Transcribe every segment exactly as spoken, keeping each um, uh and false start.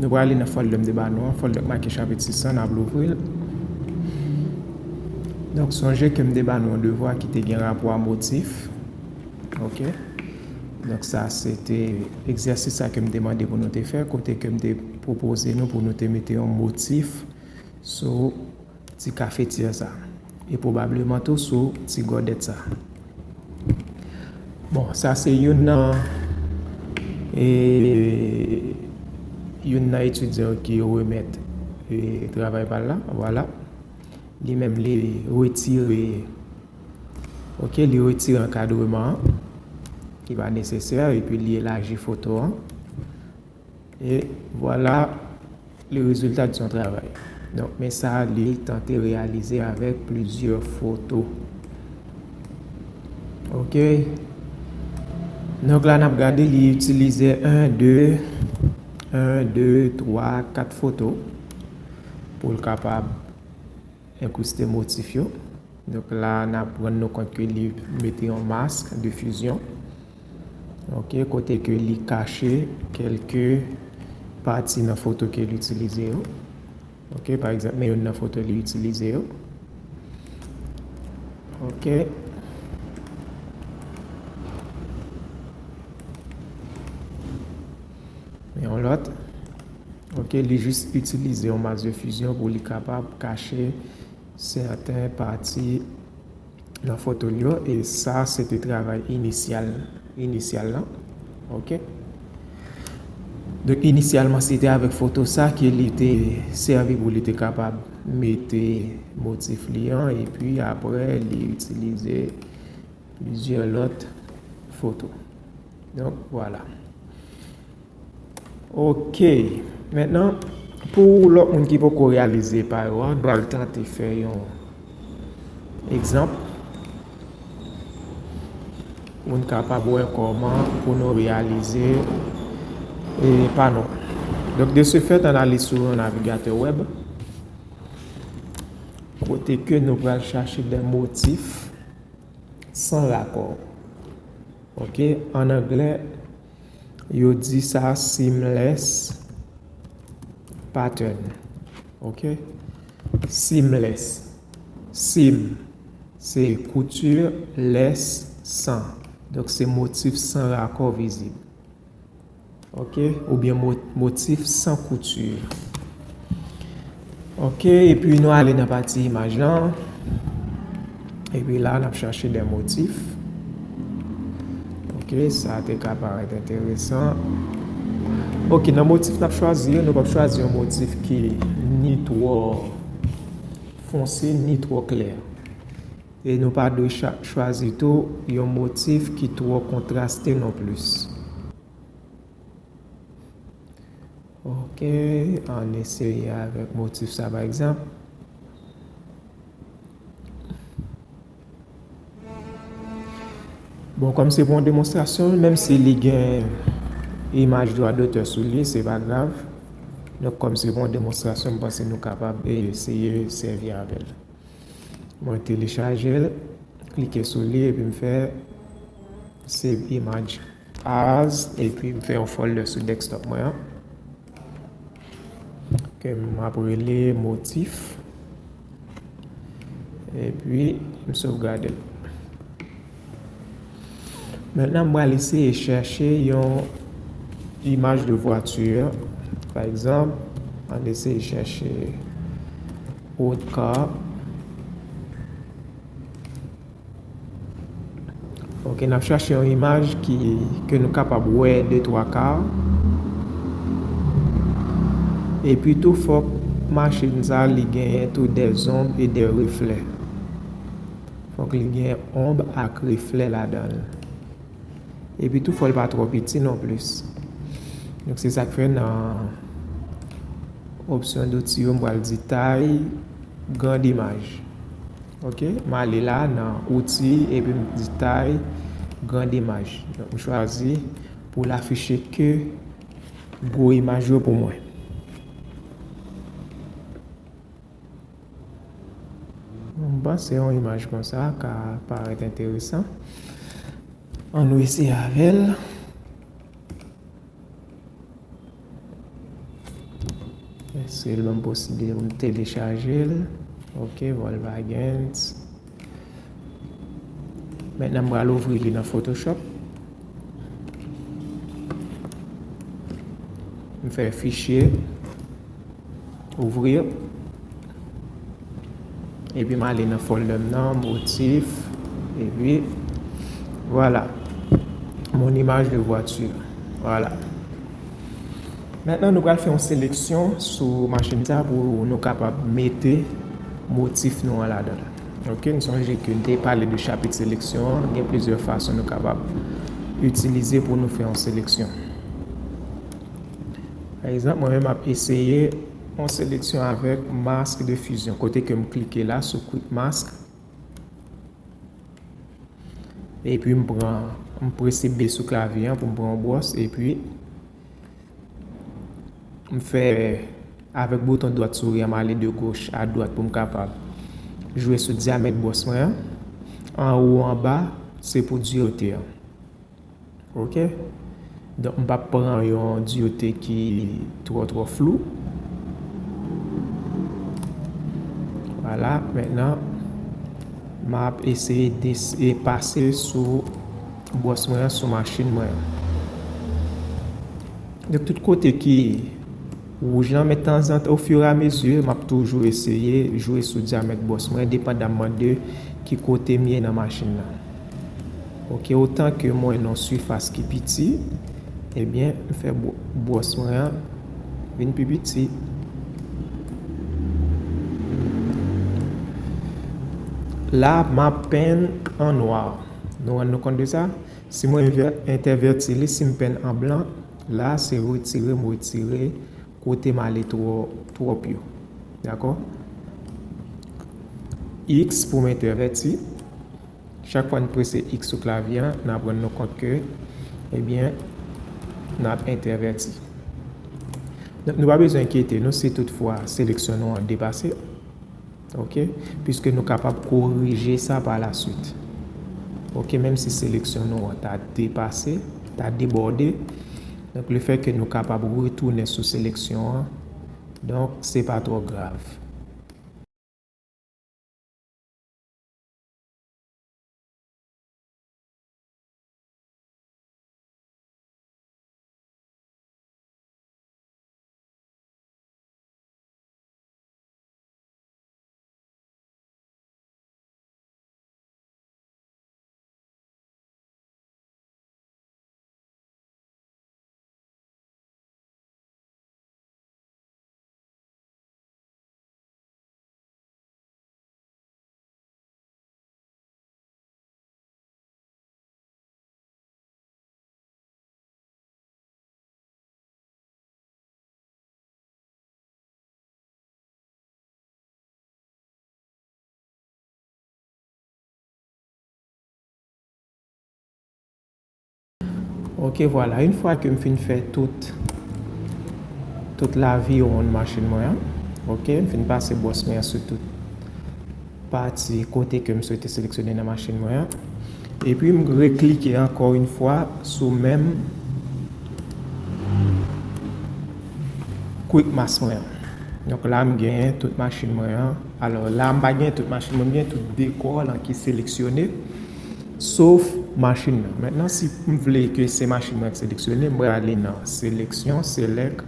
Nou prale nan folder m te ba nou an, folder k make chapit sis lan, n ap louvri l. Donk, sonje ke m te ba nou yon devwa ki te gen rapò a motif. Ok? Donk, sa se te egzèsis sa ke m te mande pou nou te fè, kote ke m te pwopoze nou pou nou te mete yon motif sou ti kafetyè sa. E pwobableman tou sou ti gòdèt sa. Bon, sa se youn nan, e, youn nan etidyan ki remèt, e, travay pa l la. Vwala. Li menm, li retire, ok, li retire ankadreman an, ki pa nesesè, epi li elaji foto an. E vwala le résultat de son travail. Donk, men sa li tante reyalize avèk plizyè foto. Ok. Donk, la, n ap gade, li itilize en, de, en, de, twa, kat foto pou l kapab enkriste motif yo. Donk, la, n ap rann nou kont ke li mete yon mask de fizyon. Ok, kote ke li kache kèlke pati nan foto ke li itilize yo. Ok, pa egzanp, men youn nan foto li itilize yo. Ok. Men yon lòt. Ok, li jis itilize yon mask de fizyon pou li kapab kache sèten pati nan foto l yo, e sa se te travay inisyal, inisyal lan. Ok? Donk, inisyalman, se te avèk foto sa ke li te sèvi pou li te kapab mete motif li an, epi apre, li itilize plizyè lòt foto. Donk, vwala. Ok. Mentnan, pou lòt moun ki poko reyalize pa yo a, n pral tante fè yon egzanp. Moun kapab wè kòman pou nou reyalize, e, pa nou. Donk, de ce fait, ann ale sou yon navigatè wèb, kote ke nou pral chache de motif san rakò. Ok, an anglè, yo di sa seamless pattern. Ok? Seamless. Seam, se kouti, less, san. Donk, se motif san rakò vizib. Ok? Oubyen mo-, motif san kouti. Ok, epi nou ale nan pati imaj lan. Epi la, n ap chache de motif. Ok, sa te ka parèt enteresan. Ok, nan motif n ap chwazi yo, nou p ap chwazi yon motif ki ni twò fonse, ni twò klè. E nou pa dwe cha-, chwazi tou yon motif ki twò kontraste non plis. Ok, ann eseye avèk motif sa, pa egzanp. Bon, kòm se pou yon demonstrasyon, menm si li gen imaj dwa dotè sou li, se pa grav. Donk, kòm se pou yon demonstrasyon, m panse nou kapab eseye sèvi avè l. Mwen telechaje l, klike sou li, epi m fè save image as, epi m fè yon folder sou desktop mwen an, ke m ap rele motif, epi m sovgade l. Mentnan, m pral eseye chèche yon imaj de vwati. Pa egzanp, ann eseye chèche road car. Ok, n ap chache yon imaj ki, ke nou kapab wè de twa ka. Epi tou, fòk machin sa, li genyen tou de zonb e de reflè. Fòk li gen onb ak reflè ladan l. Epi tou, fò l pa twò piti non plis. Donk, se sa k fè nan opsyon d'outil yo, m pral di taille grande image. Ok, m ale la nan outil, epi m di taille grande image. Donk, m chwazi pou l afiche ke gwo imaj yo pou mwen. M panse yon imaj konsa ka parèt enteresan. Ann nou eseye avè l. Èske l ban m posiblite pou m telechaje l? Ok, Volkswagen. Mentnan, m pral ouvri li nan Photoshop. M fè fichye, ouvrir. Epi m ale nan folder m nan, motif. Epi, vwala. Mon image de voiture. Vwala. Mentnan, nou pral fè yon seleksyon sou machin sa pou nou kapab mete motif nou an ladan l. Ok, n sonje ke n te pale de chapit seleksyon an. Gen plizyè fason nou kapab itilize pou nou fè yon seleksyon. Pa egzanp, mwen menm ap eseye yon seleksyon avèk mask de fusion. Kote ke m klike la sou Quick Mask. Epi m pran, m prese B sou klavye an pou m pran yon bwòs. Epi m fè avèk bouton dwat souri an, m ale de goch a dwat pou m kapab jwe sou dyamèt bwòs mwen an. Anwo, anba, se pou dirte an. Ok? Donk, m p ap pran yon dirte ki twò, twò flou. Vwala, mentnan, m ap eseye des-, e pase sou bwòs mwen an, sou machin mwen an. Donk, tout kote ki wouj lan, men tanzantan, ofiramezi, m ap toujou eseye jwe sou dyamèt bwòs mwen, depandamman de ki kote m ye nan machin nan. Ok, otan ke mwen nan sifas ki piti, ebyen, m fè bwò-, bwòs mwen an vin pi piti. La, m ap penn an nwa. Nou rann nou kont de sa? Si mwen envè-, entèvèti li, si m penn an blan, la, se retire, m retire kote m ale twò, twòp yo. Dakò? X pou m entèvèti. Chak fwa n prese X sou klavye an, n ap rann nou kont ke, ebyen, n ap entèvèti. Donk, nou pa bezwen enkyete nou si toutfwa seleksyon nou an depase. Ok? Piske nou kapab korije sa pa la swit. Ok? Menm si seleksyon nou an ta depase, ta debòde, donk, lefètke nou kapab retounen sou seleksyon an, donk, se pa twò grav. Ok, vwala. Yon fwa ke m fin fè tout, tout laviwonn machin mwen an, ok, m fin pase bwòs mwen an sou tout pati kote ke m swete seleksyone nan machin mwen an. Epi m reklike ankò yon fwa sou menm Quick Mask mwen an. Donk la, m genyen tout machin mwen an. Alò, la, m pa gen tout machin mwen, m gen tout dekò lan ki seleksyone, sof machin nan. Mentnan, si m vle ke se machin mwen ki seleksyone, m prale nan seleksyon, select,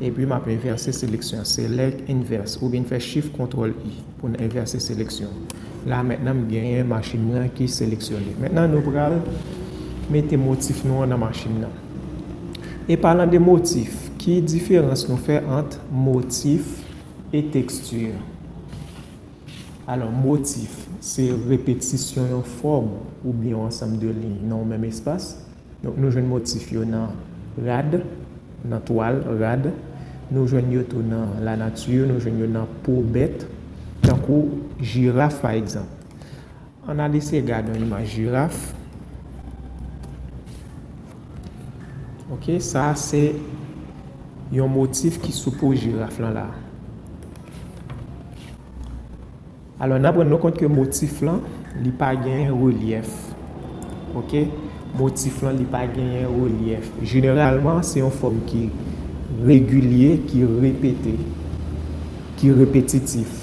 epi m ap envèse seleksyon, select, inverse, oubyen fè shift control I pou n envèse seleksyon. La, mentnan, m genyen machin mwen ki seleksyone. Mentnan, nou pral mete motif nou an nan machin nan. E palan de motif, ki diferans nou fè ant motif e teksti? Alò, motif, se repetisyon yon fòm oubyen yon ansanm de liy nan yon menm espas. Donk, nou jwenn motif yo nan rad, nan twal, rad. Nou jwenn yo tou nan lanati, nou jwenn yo nan po bèt, tankou jiraf, pa egzanp. Ann al eseye gade yon imaj jiraf. Ok, sa se yon motif ki sou po jiraf lan la. Alò, n ap rann nou kont ke motif lan, li pa genyen relyèf. Ok? Motif lan, li pa genyen relyèf. Jeneralman, se yon fòm ki regilye ki repete, ki repetitif.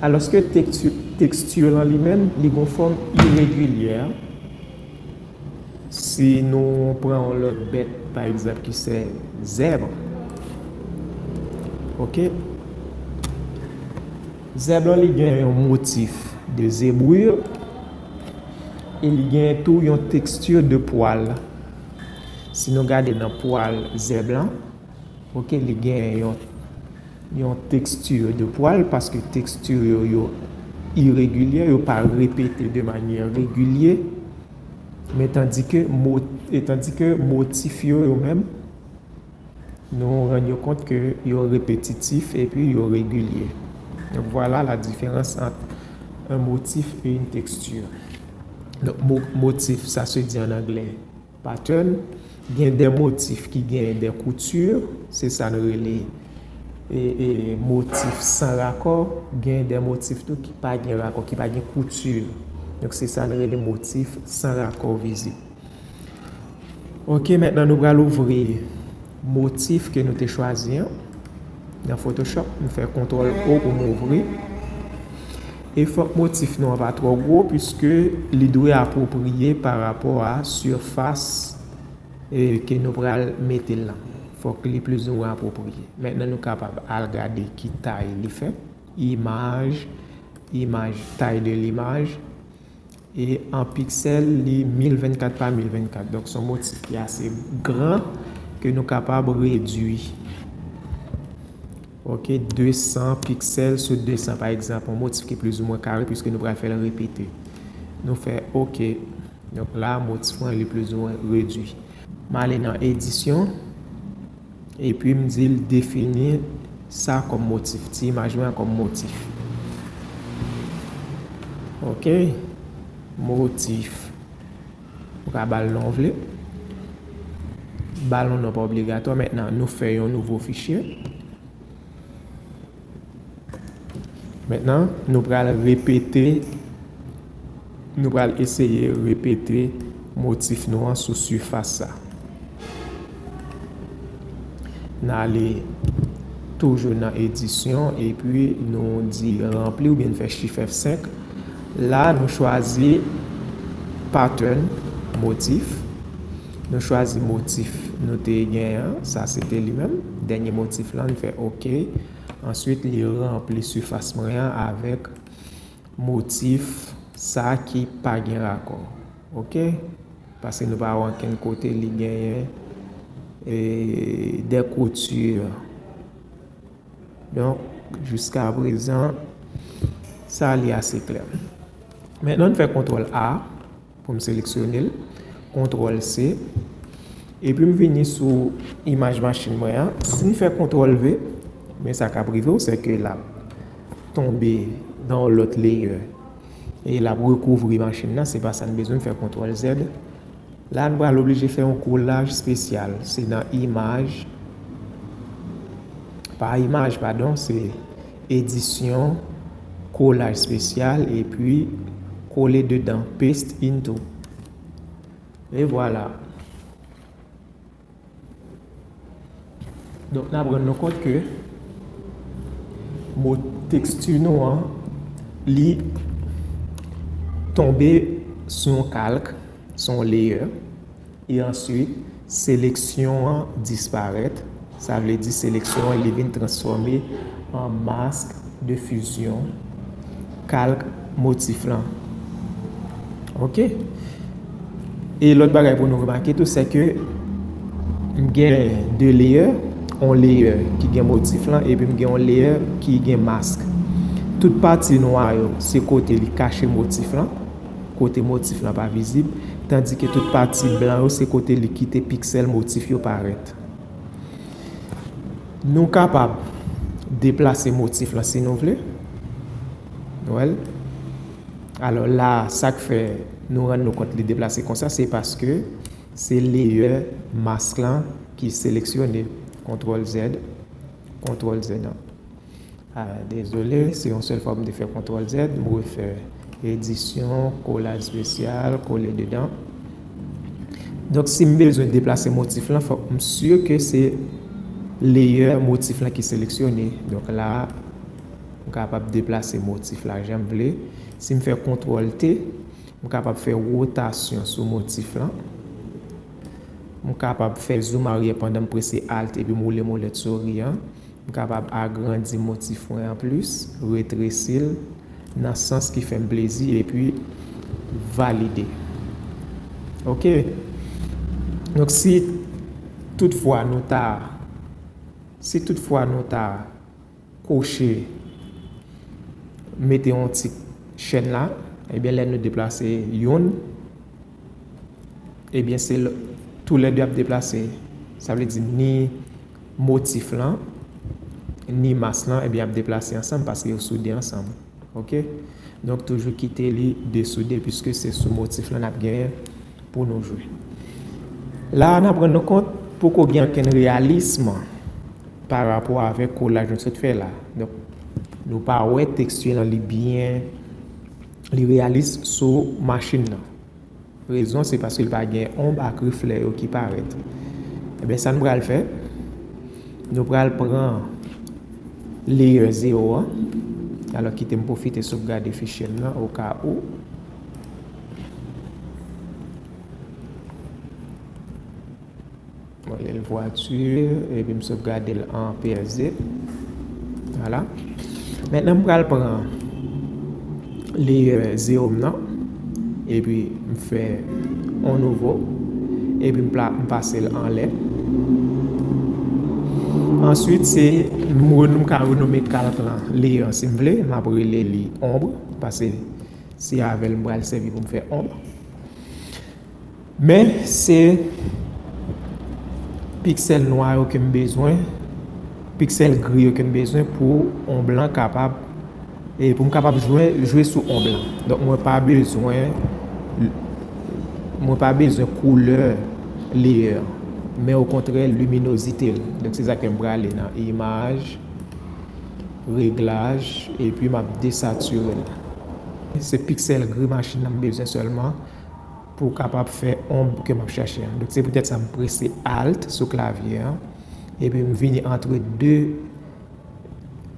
Alòske teksti, teksti lan li menm, li gon fòm iregilyè. Si nou pran yon lòt bèt, pa egzanp, ki se zèb, ok? Zèb lan, li gen yon motif de zebri e li gen tou yon teksti de pwal. Si nou gade nan pwal zèb lan, ok, li gen yon, yon teksti de pwal, paske teksti yo, yo iregilye, yo pa repete de manyè regilye. Men tandike mo-, e tandike motif yo, yo menm, nou rann yo kont ke yo repetitif epi yo regilye. Donc, voilà la différence entre un motif et une texture. Donc, mo-, motif, ça se dit en anglais pattern. Gen de motif ki gen de kouti, se sa nou rele, e, e, motif san rakò. Gen de motif tou ki pa gen rakò, ki pa gen kouti. Donk, se sa nou rele motif san rakò vizib. Ok, mentnan nou pral ouvri motif ke nou te chwazi an nan Photoshop. M fè kontwòl O pou m ouvri. E fòk motif nou an pa twò gwo, piske li dwe apwopriye pa rapò a sifas, e, ke nou pral mete l lan. Fòk li plizoumwen apwopriye. Mentnan nou kapab al gade ki tay li fè. Imaj, imaj, taille de l'image. E an piksèl, li mil vennkat pa mil vennkat. Donk, se yon motif ki ase gran ke nou kapab redui. Ok, de san piksèl sou de san, pa egzanp, yon motif ki plizoumwen kare, piske nou pral fè l repete. Nou fè ok. Donk, la, motif mwen, li plizoumwen redui. M ale nan edisyon. Epi m di l defini sa kòm motif, ti imaj mwen an kòm motif. Ok, motif. Ou ka ba l non w vle. Ba l yon non pa obligatwa. Mentnan, nou fè yon nouvo fichye. Mentnan, nou pral repete, nou pral eseye repete motif nou an sou sifas sa. N ale toujou nan edisyon, epi nou di ranpli oubyen n fè chif F senk. La, nou chwazi pattern, motif. Nou chwazi motif nou te genyen an, sa se te li menm. Dènye motif lan, n fè ok. Answit, li ranpli sifas mwen an avèk motif sa ki pa gen rakò. Ok? Paske nou pa wè ankenn kote li genyen, e, de kouti. Donk, jiska prezan, sa li ase klè. Mentnan, n fè kontwòl A. Pou m seleksyone l, kontwòl C, epi m vini sou imaj machin mwen an. Si m fè kontwòl V, men sa k ap rive w, se ke l ap tonbe nan yon lòt layer. E l ap rekouvri machin nan, se pa sa n bezwen, m fè kontwòl Z. La, n pral oblije fè yon kolaj espesyal. Se nan imaj, pa imaj, padon, se edisyon, kolaj espesyal, epi kole dedan, paste into. E vwala. Donk, n ap rann nou kont ke mo teksti nou an, li tonbe sou yon kalk, sou yon layer. E answit, seleksyon an disparèt. Sa vle di seleksyon an, li vin transfòme an mask de fizyon kalk motif lan. Ok? E lòt bagay pou nou remake tou, se ke m gen de layer, yon layer ki gen motif lan, epi m gen yon layer ki gen mask. Tout pati nwa yo, se kote li kache motif lan, kote motif lan pa vizib, tandike tout pati blan yo, se kote li kite piksèl motif yo parèt. Nou kapab deplase motif lan si nou vle. Nou wè l? Alò la, sa k fè nou rann nou kont li deplase konsa, se paske se layer mask lan ki seleksyone. Kontwòl Z, kontwòl Z an. Ah, dezole, se yon sèl fwa m te fè kontwòl Z, m refè edisyon, kolaj espesyal, kole dedan. Donk, si m bezwen deplase motif lan, fòk m si ke se layer motif lan ki seleksyone. Donk la, m kapab deplase motif la jan m vle. Si m fè kontwòl T, m kapab fè wotasyon sou motif lan. M kapab fè zoom aryè pandan m prese Alt epi m woule molèt souri an. M kapab agrandi motif mwen an plis, retresi l nan sans ki fè m plezi, epi valide. Ok. Donk, si toutfwa nou ta, si toutfwa nou ta koche, mete yon ti chèn la, ebyen, lè nou deplase youn, ebyen, se l-, toulède ap deplase. Sa vle di ni motif lan, ni mas lan, ebyen, ap deplase ansanm paske yo soude ansanm. Ok? Donk, toujou kite li desoude, piske se sou motif lan n ap genyen pou nou jwe. La a, n ap rann nou kont poko gen okenn reyalism pa rapò avèk kolaj nou sot fè la. Donk, nou pa wè teksti lan li byen, li reyalis sou machin nan. Rezon, se paske li pa gen onb ak reflè yo ki parèt. Ebyen, sa n pral fè, nou pral pran layer zewo an. Alò, kite m pwofite sovgade fichye m nan, oka ou. Mwen rele l vwati, epi m sovgade l an P S D. Vwala. Mentnan, m pral pran layer zewo m nan, epi m fè yon nouvo, epi m pla-, m pase l anlè. Answit, se m re-, m ka renome kalk lan layer si m vle, m ap rele li ombre, paske se avè l m pral sèvi pou m fè ombre. Men se piksèl nwa yo ke m bezwen, piksèl gri yo ke m bezwen pou omb lan kapab, e pou m kapab jwe, jwe sou omb lan. Donk, mwen pa bezwen, mwen pa bezwen koulè layer, men okontrè, liminozite l. Donk, se sa ke m prale nan imaj, reglaj, epi m ap desatire l. Se piksèl gri machin nan m bezwen sèlman pou w kapab fè omb ke m ap chache an. Donk, se poutèt sa m prese Alt sou klavye an, epi m vini antre de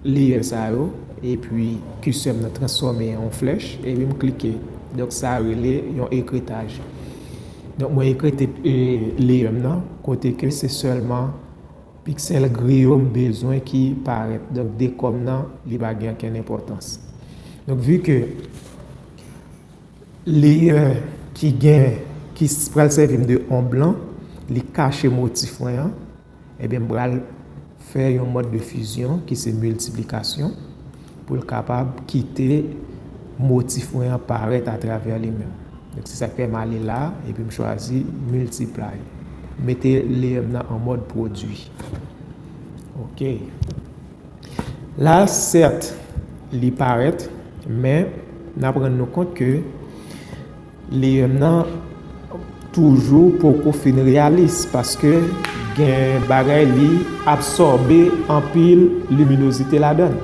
layer sa yo, epi kisè m nan transfòme an yon flèch, epi m klike. Donk, sa rele yon ekritaj. Donk, mwen ekrete, e, layer m nan, kote ke se sèlman piksèl gri yo m bezwen ki parèt. Donk, dekò m nan, li pa gen okenn enpòtans. Donk, vi ke layer ki gen, ki s-, pral sèvi m de omb lan, li kache motif mwen an, ebyen, m pral fè yon mòd de fizyon ki se miltiplikasyon pou l kapab kite motif mwen an parèt atravè li menm. Donk, se sa k fè m ale la, epi m chwazi multiply. Mete layer m nan an mòd pwodui. Ok. La, sèt, li parèt, men n ap rann nou kont ke layer m nan toujou poko fin reyalis, paske gen bagay li absòbe anpil liminozite ladan l.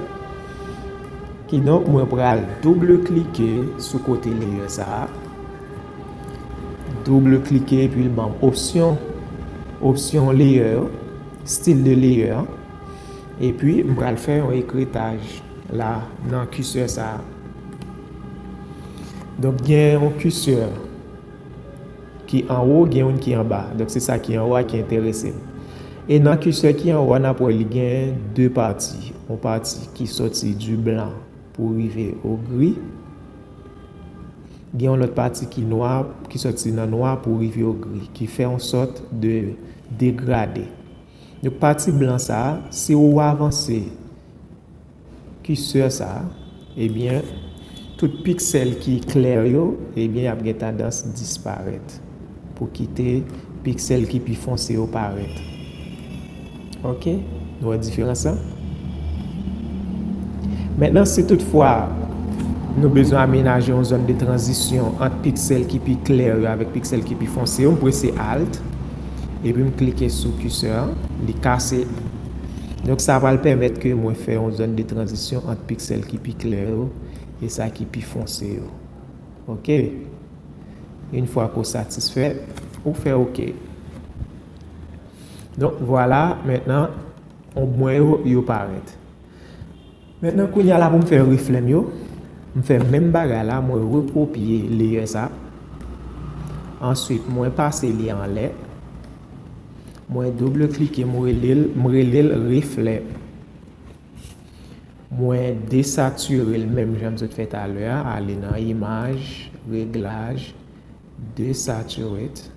Kidonk, mwen pral double klike sou kote layer sa a. Double klike, epi l ban m opsyon, opsyon layer, stil de layer. Epi, m pral fè yon ekritaj la nan kisè sa a. Donk, gen yon kisè ki anwo, gen youn ki anba. Donk, se sa ki anwo a ki enterese m. E nan kisè ki anwo a, n ap wè li gen de pati. Yon pati ki soti di blan pou rive o gri. Gen yon lòt pati ki nwa, ki soti nan nwa pou rive o gri, ki fè yon sòt de degrade. Donk, pati blan sa a, si ou avanse kisè sa a, ebyen, tout piksèl ki klè yo, ebyen, y ap gen tandans disparèt pou kite piksèl ki pi fonse yo parèt. Ok? Nou wè diferans lan? Mentnan, si toutfwa nou bezwen amenaje yon zòn de tranzisyon ant piksèl ki pi klè yo avèk piksèl ki pi fonse yo, m prese Alt, epi m klike sou kisè an, li kase. Donk, sa pral pèmèt ke mwen fè yon zòn de tranzisyon ant piksèl ki pi klè yo e sa ki pi fonse yo. Ok? Yon fwa ke w satisfè, ou fè ok. Donk, vwala, mentnan, Onb mwen yo, yo parèt. Mentnan, kounye a la pou m fè reflè m yo, m fè menm bagay la, mwen rekopye layer sa. Answit, mwen pase li anlè. Mwen double klike, m rele l, m rele l reflè. Mwen desatire l menm jan m sot fè talè a, ale nan imaj, reglaj, desaturate.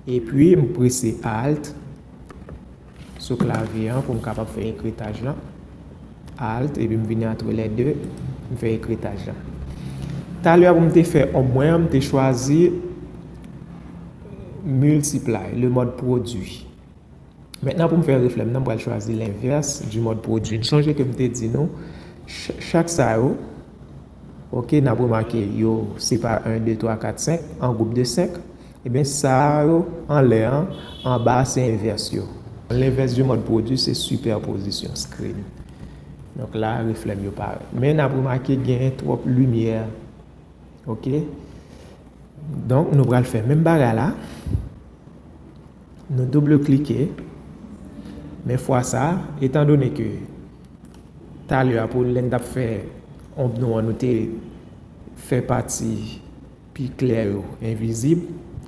Epi m prese Alt sou klavye an pou m kapab fè ekritaj lan. Alt, epi m vini antre lè de, m fè ekritaj lan. Talè a pou m te fè onb mwen an, m te chwazi multiply, le mòd pwodui. Mentnan pou m fè reflè m nan, m pral chwazi lenvès du mòd pwodui. Sonje ke m te di nou, ch-, chak sa yo, oke, n ap remake yo, se pa en, de, twa, kat, senk, an gwoup de senk. Ebyen, sa yo anlè an, anba a se envès yo. Lenvès du mòd pwodui, se sipèpozisyon, screen. Donk la, reflè m yo parèt. Men n ap remake gen twòp limyè. Oke? Donk, nou pral fè menm bagay la. Nou double klike. Men fwa sa, etan done ke talè a pou lè n t ap fè onb nou an, nou te fè pati pi klè yo envizib,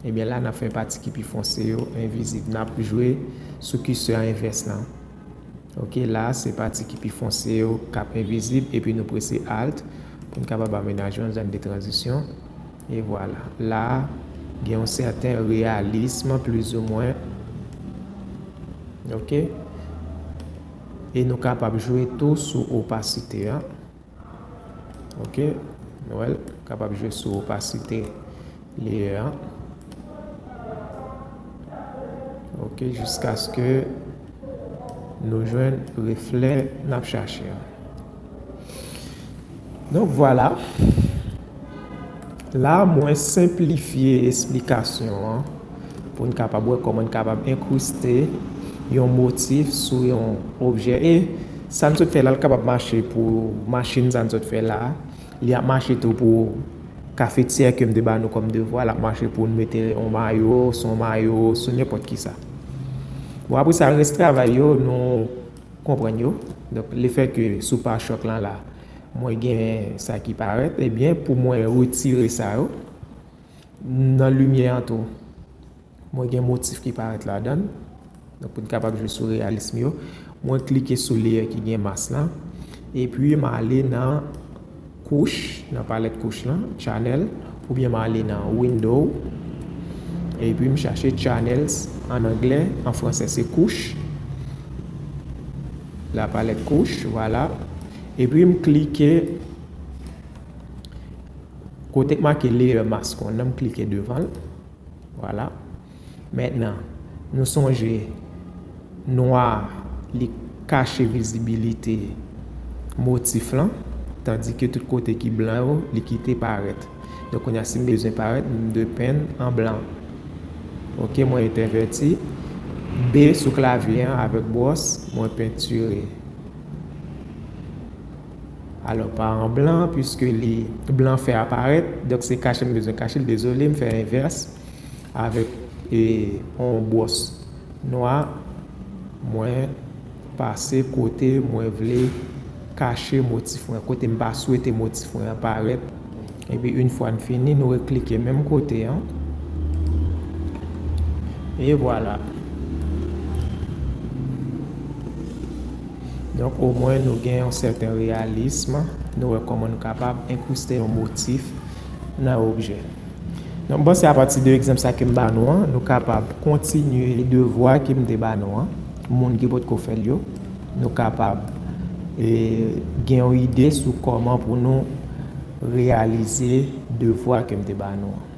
ebyen la, n ap fè pati ki pi fonse yo envizib. N ap jwe sou kisè envès lan. Oke, la, se pati ki pi fonse yo k ap envizib, epi nou prese Alt pou n kapab amenaje yon zòn de tranzisyon. E vwala. La, gen yon sèten reyalism, plizoumwen. Oke? E nou kapab jwe tou sou opasite a. Oke? Nou wè l kapab jwe sou opasite layer an. Oke, jiskaske nou jwenn reflè n ap chache an. Donk, vwala. La, mwen senplifye esplikasyon an pou n kapab wè kòman n kapab enkriste yon motif sou yon objè. E sa n sot fè la, l kapab mache pou machin sa n sot fè la. Li ap mache tou pou kafetyè ke m te ba nou kòm devwa. L ap mache pou n mete yon mayo, sou yon mayo, sou nenpòt kisa. Bon, apre sa, rès travay yo, nou konprann yo. Donk, lefètke sou pachòk lan la, mwen gen sa ki parèt, ebyen, pou mwen retire sa yo, nan limyè an tou, mwen gen motif ki parèt ladan l. Donk, pou n kapab jwe sou reyalism yo, mwen klike sou layer ki gen mask lan. Epi, m ale nan kouch, nan palèt kouch lan, channel, oubyen m ale nan window. Epi, m chache channels an anglè, an fransè se kouch. La palèt kouch, vwala. Epi, m klike kote k make layer mask lan, m klike devan l. Vwala. Mentnan, nou sonje nwa li kache vizibilite motif lan, tandike tout kote ki blan yo, li kite parèt. Donk, kounye a, si m bezwen parèt, m dwe penn an blan. Oke, mwen entèvèti B sou klavye an avèk bwòs, mwen pentire. Alò, pa an blan, piske li blan fè aparèt, donk se kache m bezwen kache l, dezole, m fè envès avèk, e, yon bwòs nwa, mwen pase kote mwen vle kache motif mwen, kote m pa swete motif mwen an parèt. Epi, yon fwa n fini, nou reklike menm kote an. E vwala. Donk, omwen, nou gen yon sèten reyalism. Nou wè kòman nou kapab enkriste yon motif nan objè. Donk, m panse apati de egzanp sa ke m ba nou an, nou kapab kontinye devwa ke m te ba nou an. Moun ki potko fè l yo, nou kapab, e, gen yon ide sou kòman pou nou reyalize devwa ke m te ba nou an.